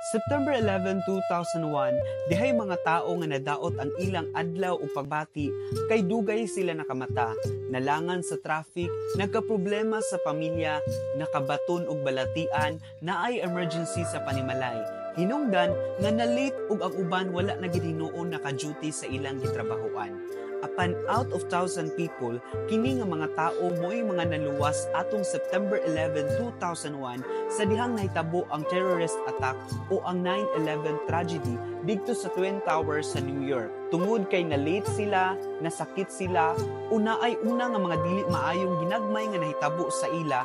September 11, 2001, dihay mga tao nga nadaot ang ilang adlaw ug pagbati kay dugay sila nakamata, nalangan sa traffic, nagkaproblema sa pamilya, nakabaton og balatian, naay emergency sa panimalay. Hinungdan nga na-late ug ang uban wala na gid hinuon naka-duty sa ilang gitrabahoan. Apan out of 1,000 people, kini nga mga tao mo'y mga naluwas atong September 11, 2001 sa dihang nahitabo ang terrorist attack o ang 9/11 tragedy didto sa Twin Towers sa New York. Tungod kay na-late sila, nasakit sila, o naay una nga mga dili maayong ginagmay nga nahitabo sa ila,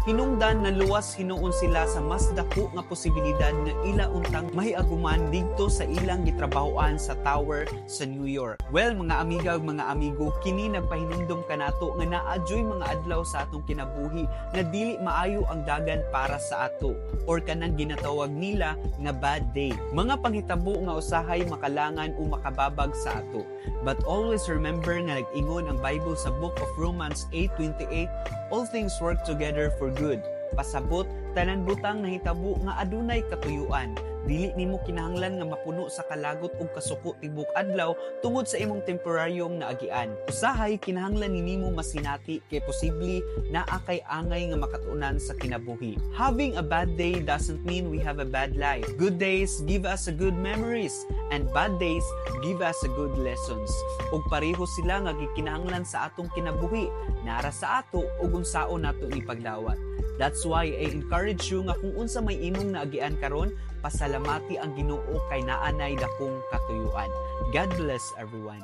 hinungdan naluwas hinuon sila sa mas dako nga posibilidad nga ila untang mahiaguman didto sa ilang gitrabahoan sa tower sa New York. Well, mga amiga ug mga amigo, kini nagpahinumdom kanato nga naa juy mga adlaw sa atong kinabuhi nga dili maayo ang dagan para sa ato or kanang ginatawag nila nga bad day. Mga panghitabo nga usahay makalangan o makababag sa ato. But always remember nga nag-ingon ang Bible sa Book of Romans 8:28, "All things work together for good." Pasabot, tanan butang nahitabo nga adunay katuyuan. Dili nimo kinahanglan nga mapuno sa kalagot ug kasuko tibok adlaw tungod sa imong temporaryong naagian. Usahay kinahanglan nimo masinati kay posible naa kay angay nga makatunan sa kinabuhi. Having a bad day doesn't mean we have a bad life. Good days give us a good memories and bad days give us a good lessons. Ug pareho sila nga gikinahanglan sa atong kinabuhi, nara sa ato ug unsaon nato ni pagdawat. That's why I encourage you nga kung unsa may imong naagian karon, pasalamati ang Ginoo kay naa nay dakong katuyuan. God bless everyone.